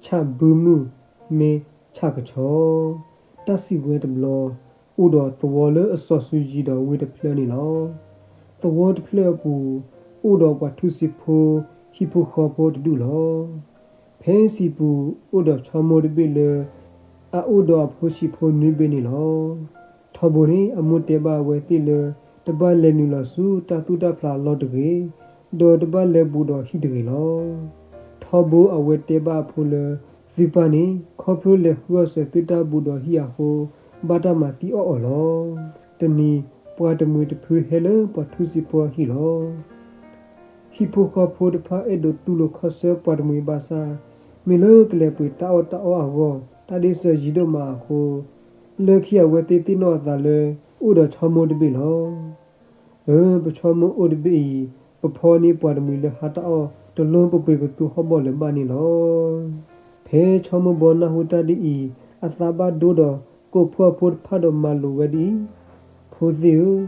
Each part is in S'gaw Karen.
ဆၣ်ဘုမုၢ်မ့ၢ်ဆၣ်ကဆီ. တၢ်စံးဝဲတဘျီ, အိၣ်ဒီးသဝီလၢအစီၤစုၤယံၤဒီးဝ့ၢ်တဖျၢၣ်န့ၣ်လီၤ. သဝီတဖျၢၣ်အပူၤ, အိၣ်ဒီးပှၤထူစံးဖိ ဟံၣ်ဖိဃီဖိတဒူၣ်လီၤ. ဖဲစံာ်ပူၤအိၣ်ဒီးဆီမိၢ်တဘ့ၣ်လၢ အအိၣ်ဒီးအဖိဆံးဖိနွံဘ့ၣ်န့ၣ်လီၤ. ထီဘိန့ၣ် အမိၢ်တဲဘၣ်အဝဲသ့ၣ်လၢ တဘၣ်လဲၤနုာ်လီၤဆူတၢ်သူၣ်တၢ်ဖျးအလီၢ်တဂ့ၤ, ဒီးတဘၣ်လဲၤဘူးဒီးဟံၣ်တဂ့ၤလီၤ. ထီဘိအဝဲတဲဘၣ်အဖိလၢ သုပၢ်န့ၣ် ခီဖျိလဲၤဃုအီၣ်စၢၤသုတၢ်ဘူးဒီးဟံၣ်အဃိ ဘၣ်တၢ်မၤသံအီၣ်အီၤလီၤ. တနံၤ ပှၤတမှံၤတဖုဟဲလၢပှၤထူစံးဖိအဟံၣ်လီၤ. ဟံၣ်ဖိဃီဖိတဖၣ်အဲၣ်ဒိးတူၢ်လိာ်ခီၣ်ဆၢပှၤတမှံၤဘၣ်ဆၣ်, မ့ၢ်လၢကလဲၤပှ့ၤတၢ်အီၣ်တၢ်အီအဂီၢ် တၢ်ဒ့စၢၤယံၤဒိၣ်မးအဃိ, လၢခံအဝဲသ့ၣ်သ့ၣ်နီၣ်အသးလၢ အိၣ်ဒီးဆီမိၢ်တဘ့ၣ်လီၤ. အၢ, ပဆီမိၢ်အိၣ်တဘ့ၣ်အံၤ, ပဖီန့ၢ်ပှၤတမှံၤလၢဟါတၢ်အီၣ် တလိၣ်ပပှ့ၤပသူဟီၣ်ဘီၣ်လၢၤဘၣ်န့ၣ်လီၤ. ဖဲဆီမိၢ်ဘီနၢ်ဟူတၢ်ဒ်အံၤ, အသးဘၣ်ဒိဒီးကိးဖှိၣ်အဖိတဖၣ်ဒီးမၤလိာ်ဝဲဒ်အံၤ, ဖိသ့ၣ်ဧၢ,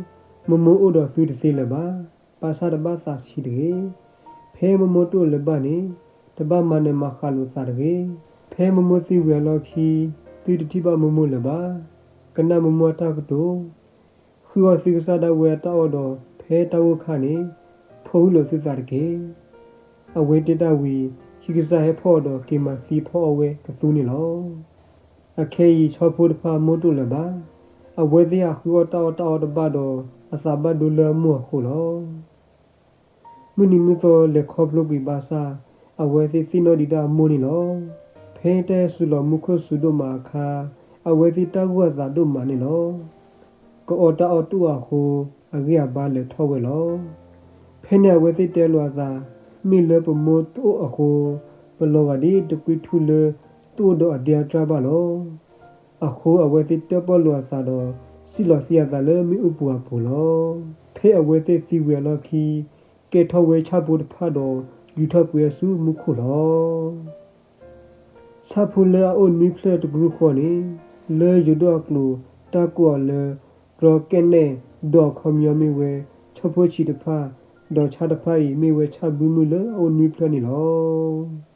မိၢ်မိၢ်အိၣ်ဒီးသုတသ့လၢၤဘၣ်. ဘၣ်ဆၣ်တဘၣ်သးဆံးတဂ့ၤ. ဖဲမိၢ်မိၢ်တအိၣ်လၢၤဘၣ်န့ၣ်, တဘၣ်မၤနၢၤမၤဃးလိာ်သးတဂ့ၤ. ဖဲမိၢ်မိၢ်သံဝံၤအလီၢ်ခံ, သုတထံၣ်ဘၣ်မိၢ်မိၢ်လၢၤဘၣ်. ကနၣ်မိၢ်မိၢ်အတၢ်ကတိၤ, ဃုအီၣ်သုကစၢ်ဒၣ်ဝဲအတၢ်အီၣ်ဒီး ဖဲတၢ်ဂိၢ်ခါန့ၣ်, ဖိးဟုၣ်လိာ်သုသးတက့ၢ်. အဝဲတဲတၢ်ဝံၤ, ဟံၣ်ကစၢ်ဟဲဖီၣ်အီၤဒီးက့ၤမၤသံဖီအီၣ်ဝဲကသူန့ၣ်လီၤ. အခဲအံၤ ဆီဖိတဖၣ်မိၢ်တအိၣ်လၢၤဘၣ်. အဝဲသ့ၣ်ဟးဃုအီၣ်တၢ်အီၣ်တၢ်အီတဘၣ်ဒီး အသးဘၣ်ဒိလၢအမိၢ်အဃိလီၤ. မုၢ်နံၤမုၢ်သီလဲၤခီဖျိကွံာ်ဘၣ်ဆၣ်, အဝဲသ့ၣ်သ့ၣ်နီၣ်ဒံးတၢ်အမိၢ်န့ၣ်လီၤ. ဖဲတၢ်ဟဲစူၤလီၤမူခိၣ်စူၤဒိၣ်မးအခါ, အဝဲသ့ၣ်တၢ်ဂိၢ်အသးဒိၣ်မးန့ၣ်လီၤ. ကအီၣ်တၢ်အီၣ်တအိၣ်အဃိ, အဂံၢ်အဘါလဲၤထီၣ်ဝဲလီၤ. ဖဲန့ၣ်အဝဲသ့ၣ်တဲလိာ်အသး, မ့ၢ်လၢပမိၢ်တအိၣ်အဃိ, ပလီၤဂာ်ဒ်တကွံထူၣ်လၢတအိၣ်ဒီးအဒ့အတြၢ်ဘၣ်လီၤ. အဃိအဝဲသ့ၣ်တၢၣ်ပီၣ်လိာ်အသးဒီး စံၣ်လီၤသံအသးလၢမ့ၣ်အူပူၤအပူၤလီၤ. ဖဲအဝဲသ့ၣ်သံဝံၤအလီၢ်ခံ, ကဲထီၣ်ဝဲဆၣ်ဖိတဖၣ်ဒီး ယူၤထီၣ်ကွံာ်အီၤဆူမူခိၣ်လီၤ. ဆၣ်ဖိလၢအအိၣ်နွံဖျၢၣ်တကရူၢ်ဃီန့ၣ်, လၢယိၤဒိၣ်အကျိၤ တၢ်ကိးအီၤလၢ တြီကဲနဲၣ်, ဒီးအခီပညီမ့ၢ်ဝဲ ဆီဖိဆံးတဖၣ်, ဒီးဆၣ်တဖၣ်အံၤ မ့ၢ်ဝဲဆၣ်ဘုမုၢ်လၢအအိၣ်နွံဖျၢၣ်န့ၣ်လီၤ.